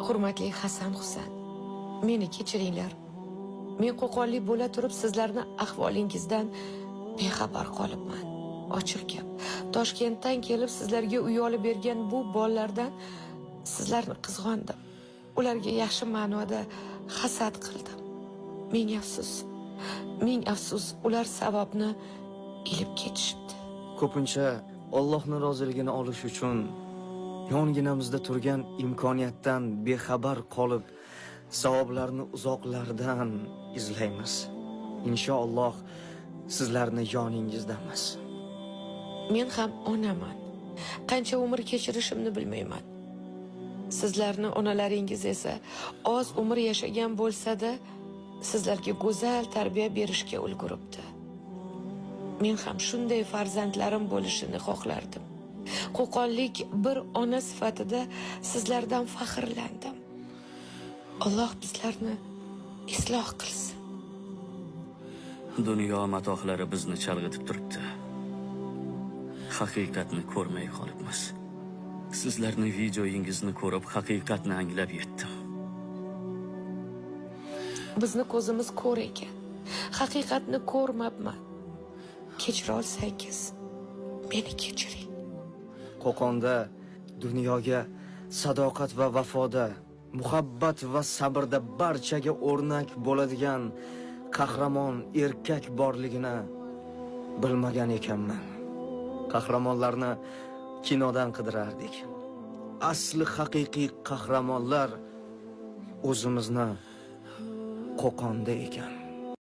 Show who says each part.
Speaker 1: Hurmatli Hasan Husan, meni kechiringlar. Men qo'qonlik bo'la turib sizlarni ahvolingizdan bexabar qolibman. Ochiq gap. Toshkentdan kelib sizlarga uy olib bergan bu bolalardan sizlarni qizg'ondim. Ularga yaxshi ma'noda hasad qildim. Ming afsus. Ming afsus, ular savobni ilib ketishibdi.
Speaker 2: Ko'pincha Allohning roziligini olish uchun yonginamizda turgan imkoniyatdan bexabar qolib, savoblarni uzoqlardan izlaymiz. Inshaalloh sizlarni yoningizdamiz.
Speaker 1: Men ham onaman. Qancha umr kechirishimni bilmayman. Sizlarni onalaringiz esa oz umr yashagan bo'lsa-da, sizlarga go'zal tarbiya berishga ulguribdi. Men ham shunday farzandlarim bo'lishini xohlardim. Qo'qonlik bir ona sifatida sizlardan faxrlandim. Alloh bizlarni isloh qilsin.
Speaker 3: Dunyo matohlari bizni chalg'itib turibdi. Haqiqatni ko'rmay qolibmiz. Sizlarni videoyingizni ko'rib haqiqatni anglab yetdim.
Speaker 1: Bizni ko'zimiz ko'r ekan. Haqiqatni ko'rmabman. Kechira olsangiz, meni kechiring.
Speaker 2: Qo'qonda dunyoga sadoqat va vafoda, muhabbat va sabrda barchaga o'rnak bo'ladigan qahramon erkak borligini bilmagan ekanman. Qahramonlarni kinodan qidirardik. Asli haqiqiy qahramonlar o'zimizni Qo'qonda ekan.